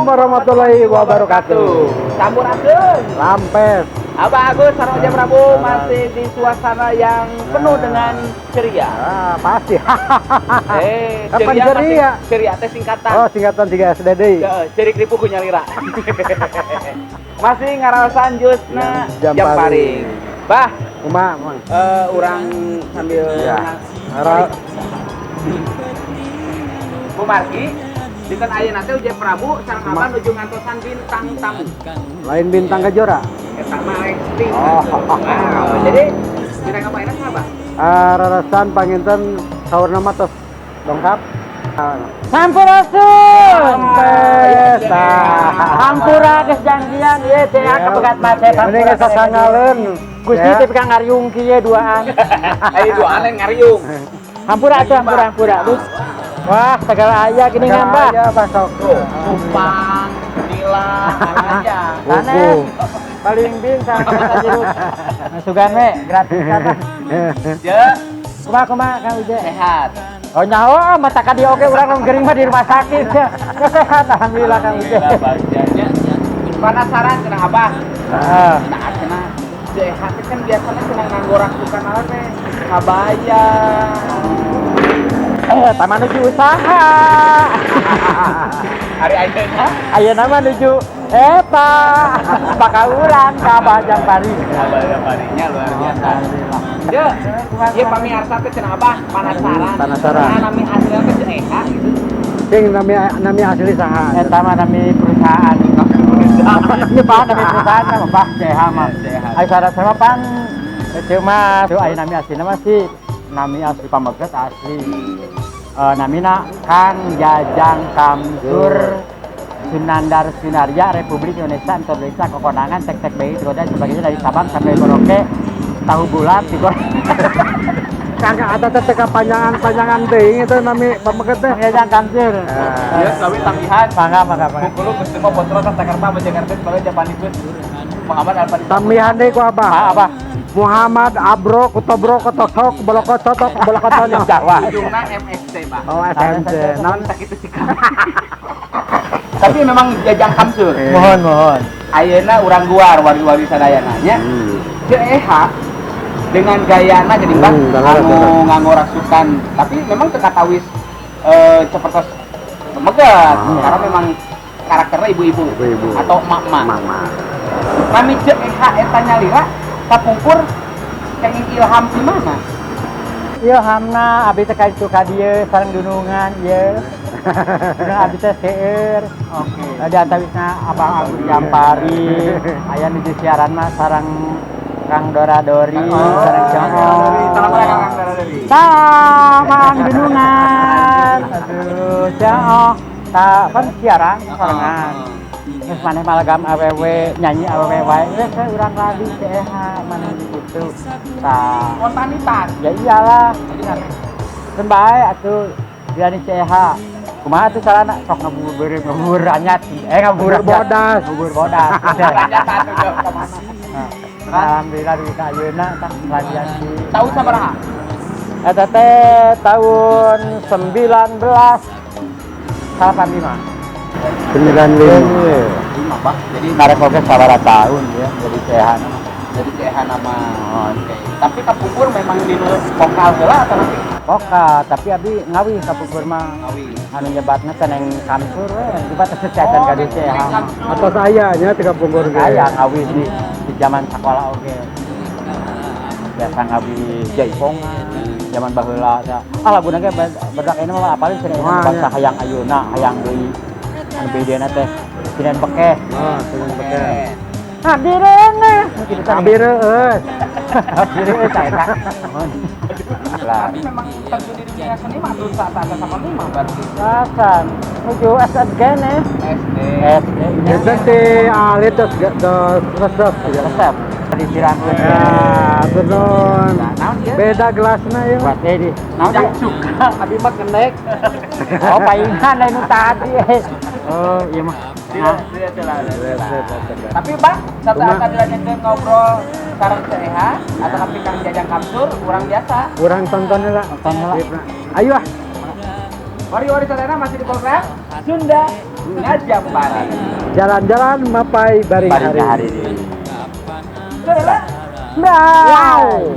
Warahmatullahi wabarakatuh. Sampurasun. Rampes. Abah Agus sareng Ujang Prabu masih di suasana yang penuh dengan ceria. Ah, pasti. Eh, Kapan ceria, ceria? Masih, ceria teh singkatan. Oh, singkatan 3 SD deui. Heeh, ceurik ripuh ku nyalira. Masih ngaraosan jusna Jam jam paring. Paring. Bah, Kumaha, Mang? Urang sambil Ya. Ara Bu Margi, dinten ayeuna teh Ujang Prabu sareng Abah nuju ngantosan bintang tamu. Lain Bintang Kejora. Eta mah Lesti. Oh. Wow. Jadi bintang apa enak Abah? Ah, rarasan panginten saurna mah tos lengkap. Ah, Sampurasun. Rampes. Tah. Hampura geus janjian ieu teh kapegat macet. Mending geus sasangaleun. Gusti Ya. teh ka ngariung kieu duaan. Ayo duaan lain ngariung. Hampura atuh, hampura, hampura. Terus, wah, segala aya gini Segala ngambah. aya, Bah, sok. Tuh, kupang, nila, aja. Buku. Paling bing sama jeruk. Masukan we gratis apa. Ya, Kumaha, kumaha, Kang Uje? Sehat. Oh, nyaho mata ka dieu oge urang nu gering mah di rumah sakit ya. Sehat alhamdulillah, Kang Uje. Alhamdulillah bagjanya. Penasaran cenah Abah. Heeh. Nah, cenah sehat kan biasanya cenah nganggo rasukan naon teh? Kabaya. Eh, taman nuju usaha. Hari ayeuna Ayeuna mah nuju eta pakauran ka Abah Jampari. Abah Jamparinya luar biasa. Ya, ieu pamiarsa teh cenah Abah penasaran. Penasaran. Nah, nami aslinya teh Ceu Eha gitu. Sing nami nami asli saha? Eta mah nami perusahaan. Nami pan nami perusahaan mah Bah CH mah. Ai syarat sama pan ceu mah tuh aya nami aslina mah sih nami asli pameget asli. Eh, namina Kang Jajang Kamsur Sunandar Sunarya, Republik Indonesia Indonesia Kokonangan Tek Tek BI dan sebagainya, dari Sabang sampai Merauke, tahu bulat digoreng. Kang eta teh teu kapanjangan-panjangan teuing itu nami pameget teh. Kang Jajang Kamsur. Ah. Ya, sawi tambihan. Mangga, mangga, mangga. Bukulu Gusti mah botol Jakarta Jakarta sebagai Japanikun Muhammad Alfani. Tambihan deui ku Abah. Ah, apa? Muhammad Abro Kutobro Kotosok Bolokototok Bolokotonyo. Jawa. Ujungna MSC, Pak. Oh, SMC. Naon? Sakit sih. Tapi memang Jajang Kamsur. Eh. Mohon, mohon. Ayeuna urang guar wari-wari sadayana nya. Ceu Eha dengan gayana jadi Bang bener, anu bener. Nganggo rasukan, tapi memang teu katawis cepertos megat karena memang karakternya ibu-ibu Ibu-ibu. Atau emak-emak. Mama. Nami Ceu Eha eta nyalira kapungkur kenging ilham di mana? Ilhamna abi teh ka ditu ka dieu sareng dunungan ieu. Dunungan abi teh seueur. Oke. Di antawisna Abang Agus Jampari, aya nu di siaran mah sareng Kang Dora Dori, sareng Salam Cong. Kang Dora Dori. Sama dunungan. Aduh, Cong. Ta pan siaran sarengan. Terus maneh malagam awewe nyanyi awewe wae. Geus we urang lagi CEH maneh gitu. Tah. Spontanitas. Ya iyalah. Jadi harus Kan bae atuh dilani CEH. Kumaha tuh carana sok ngabubur ngabubur anyat eh ngabubur Ngabubur bodas. Ngabubur bodas. Raja satu jauh kemana? Nah, alhamdulillah di ka ayeuna tah latihan di Tahun sabaraha? Eta teh tahun 1985. 95. Lima, Pak. Jadi Karek oge sabaraha tahun ya jadi CEH. Jadi CEH nama. Oke. Tapi kapungkur memang di vokal heula atau nanti? Vokal, tapi abi ngawi kapungkur mah. Ngawi. Anu nyebatna teh Neng Kamsur we, coba teh secacan Oh, ka di Neng CEH mah. Kamsur. Atos aya nya tiga pungkur ge. Aya ngawi di zaman sekolah oge. Biasa ngawi jaipongan zaman baheula teh. Ah, laguna ge badak ini mah apalin cenah Wah, bangsa ya. Hayang ayeuna, hayang deui. Anu bedena teh Sinen Bekeh. Oh, Sinen Bekeh. Abdi reuneuh. Gitu teh. Abi reueus. Abdi reueus eta. Mohon. Lah. Tapi memang terjun di dunia seni mah tuh saat saat sama lima berarti. Kasan nuju SD keneh. SD. SD. Itu ti alit terus terus resep ya. Resep. Disiramkeun. Ya, turun. Nah, naon ieu? Beda gelasna ya. Buat di. Naon Jang ieu? suka abi mah kenek. Oh, paingan lain nu tadi. Oh, iya mah. Nah, Tidak, tidak, tidak, tidak. Tapi Bang, satu Kumaha? akan dilanjutkan ngobrol sareng Ceu Eha atau tapi Kang Jajang Kamsur kurang biasa. Kurang tonton lah. Tonton heula. Ayo ah. Wari-wari sadayana, masih di program Sunda Ngajampari. Jalan-jalan mapai baring Hari hari. hari ini. Saudara. Wow.